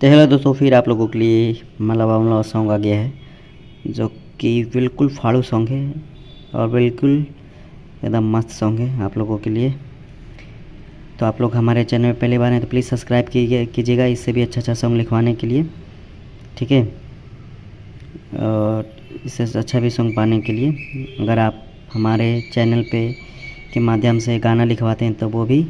तो हेलो दोस्तों, फिर आप लोगों के लिए मलावा मलावा सॉन्ग आ गया है, जो कि बिल्कुल फाड़ू सॉन्ग है और बिल्कुल एकदम मस्त सॉन्ग है आप लोगों के लिए। तो आप लोग हमारे चैनल में पहली बार हैं तो प्लीज़ सब्सक्राइब कीजिएगा, इससे भी अच्छा अच्छा सॉन्ग लिखवाने के लिए, ठीक है। और इससे अच्छा भी सॉन्ग पाने के लिए अगर आप हमारे चैनल पे के माध्यम से गाना लिखवाते हैं तो वो भी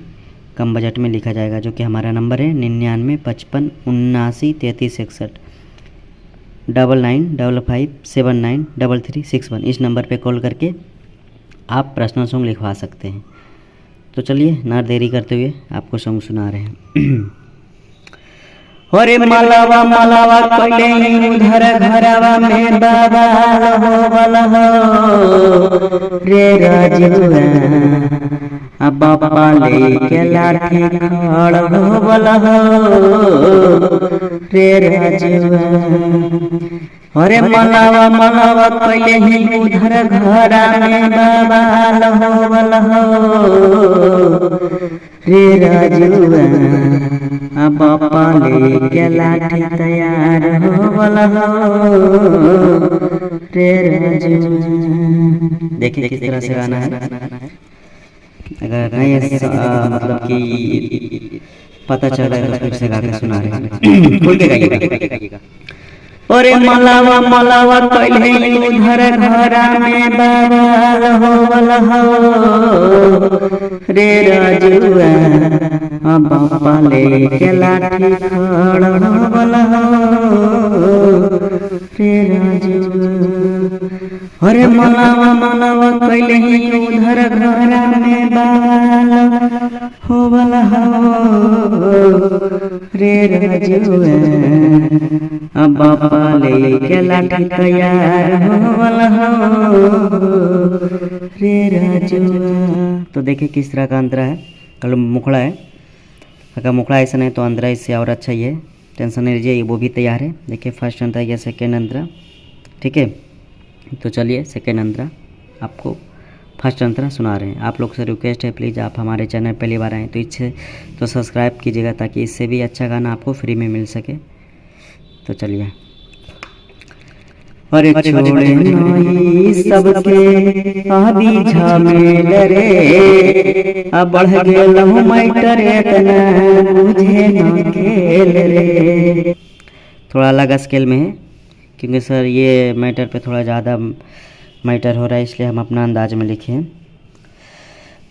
कम बजट में लिखा जाएगा, जो कि हमारा नंबर है 99 55 79 33 61 99 55 79 33 61। इस नंबर पे कॉल करके आप पर्सनल सॉन्ग लिखवा सकते हैं। तो चलिए ना देरी करते हुए आपको सॉन्ग सुना रहे हैं। अरे मलावा मलावा कइले उधर घरवा में बाबा हो बल हो रे राजुआ, अब बाबा लेके लाठी खड़ हो बल हो रे राजुआ। अरे मलावा मलावा कइले उधर घरा में बाबा हो बल हो रे राजुआ, अब बाबा लेके लाठी तैयार हो बल हो रे राजुआ। देखिए किस तरह से गाना है। अगर नहीं मतलब कि पता चल रहा है तो फिर से गा के सुना रहे हैं, खुल के गाइएगा। अरे मलावा मलावा कइले उधर घरा में बाबा हो बल हो रे राजुआ, अब बाबा लेके लाठी खड़ हो बल हो रे राजुआ। अरे मलावा मलावा कइले उधर घरा में बाबा हो बल हो रे राजुआ, अब बाबा लेके लाठी तैयार हो बल हो रे राजुआ। तो देखिए किस तरह का अंतरा है, कल मुखड़ा है। अगर मुखड़ा ऐसा नहीं तो अंतरा इससे और अच्छा ही है, टेंशन नहीं लीजिए, वो भी तैयार है। देखिए फर्स्ट अंतरा या सेकेंड अंतरा, ठीक है। तो चलिए सेकेंड अंतरा आपको फर्स्ट अंतरा सुना रहे हैं। आप लोग से रिक्वेस्ट है प्लीज़, आप हमारे चैनल पहली बार आएँ तो इससे तो सब्सक्राइब कीजिएगा, ताकि इससे भी अच्छा गाना आपको फ्री में मिल सके। तो चलिए। अरे छोड़े नई सबके अभी झमेल रे, अब बढ़ गेल मैटर एतना बुझे न खेल रे। थोड़ा अलग स्केल में है, क्योंकि सर ये मैटर पे थोड़ा ज़्यादा मैटर हो रहा है, इसलिए हम अपना अंदाज में लिखे हैं।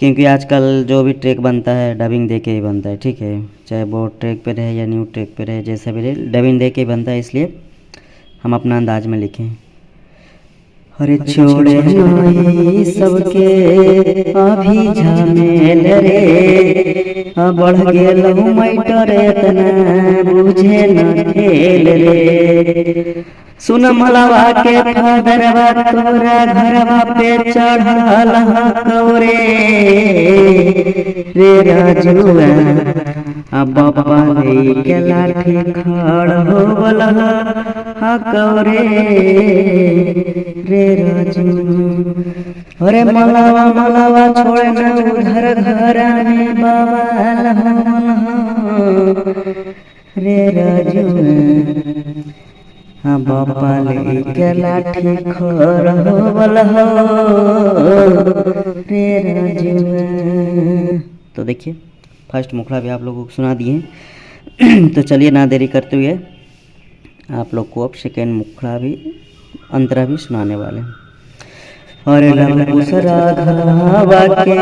क्योंकि आजकल जो भी ट्रैक बनता है डबिंग दे के ही बनता है, ठीक है, चाहे वो ट्रैक पे रहे या न्यू ट्रैक पे रहे, जैसा भी रहे डबिंग दे के ही बनता है, इसलिए हम अपना अंदाज में लिखें। अरे छोड़े नई सबके अभी झमेल रे, अब बढ़ गेल मैटर एतना बुझे न खेल रे। सुन मलावा के फादरवा तोरा घरवा पे चढ़ल हकौ रे रे राजुआ, अब बाबा लेके लाठी खड़ हो बल हकौ रे रे राजुआ। अरे मलावा मलावा छोड़ न उधर घरा में बाबा हो रे राजुआ, बाबा लेके लाठी खड़ हो बल हो रे राजुआ। तो देखिए फर्स्ट मुखड़ा भी आप लोगों को सुना दिए। तो चलिए ना देरी करते हुए आप लोग को अब सेकेंड मुखड़ा भी अंतरा भी सुनाने वाले हैं। अरे लंकुसरा घावा के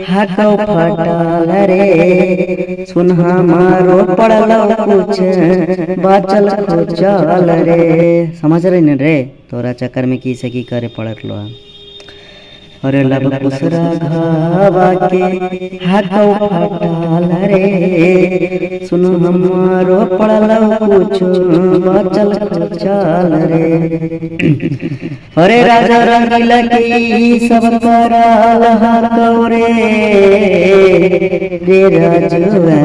हाथों फटल रे, सुन हमारो पड़ल कुछ बाचल खुचल रे। समझ रहे न रे, तोरा चक्कर में की से की करे पड़त लो। अरे लंकुसरा घावा के हाथों फटल रे, सुन हमारो पड़ल कुछ बाचल खुचल रे। अरे राजा रंगीला की सब कराल हकौ रे रे राजुआ,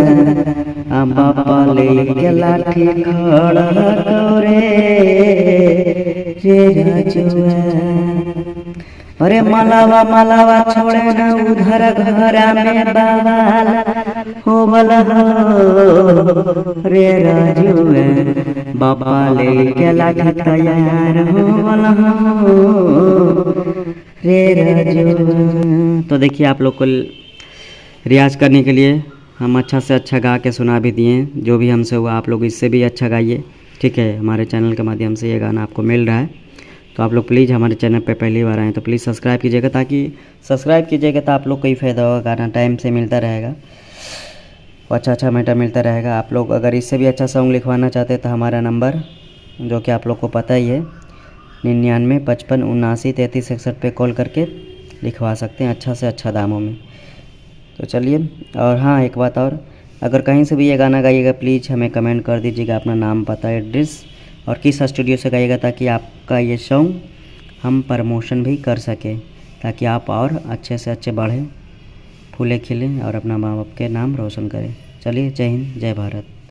बाबा लेके लाठी खड़ हकौ रे रे राजुआ। अरे मलावा मलावा छोड़े न उधर घरा में बाबा हो हो भला हो रे राजुआ, बाबा लेके लाठी तैयार हो भला हो रे राजुआ। तो देखिए आप लोग को रियाज करने के लिए हम अच्छा से अच्छा गा के सुना भी दिए हैं। जो भी हमसे हुआ आप लोग इससे भी अच्छा गाइए, ठीक है। हमारे चैनल के माध्यम से ये गाना आपको मिल रहा है, तो आप लोग प्लीज़ हमारे चैनल पे पहली बार आए तो प्लीज़ सब्सक्राइब कीजिएगा, ताकि सब्सक्राइब कीजिएगा तो आप लोग को ही फ़ायदा होगा, गाना टाइम से मिलता रहेगा और अच्छा अच्छा मैटर मिलता रहेगा। आप लोग अगर इससे भी अच्छा सॉन्ग लिखवाना चाहते हैं तो हमारा नंबर, जो कि आप लोग को पता ही है, 99 55 79 33 61 पे कॉल करके लिखवा सकते हैं अच्छा से अच्छा दामों में। तो चलिए, और हाँ एक बात और, अगर कहीं से भी ये गाना गाइएगा प्लीज़ हमें कमेंट कर दीजिएगा अपना नाम, पता, एड्रेस और किस स्टूडियो से गाइएगा, ताकि आपका ये सॉन्ग हम प्रमोशन भी कर सकें, ताकि आप और अच्छे से अच्छे बढ़ें, फूले खिलें और अपना माँ बाप के नाम रोशन करें। चलिए, जय हिंद, जय भारत।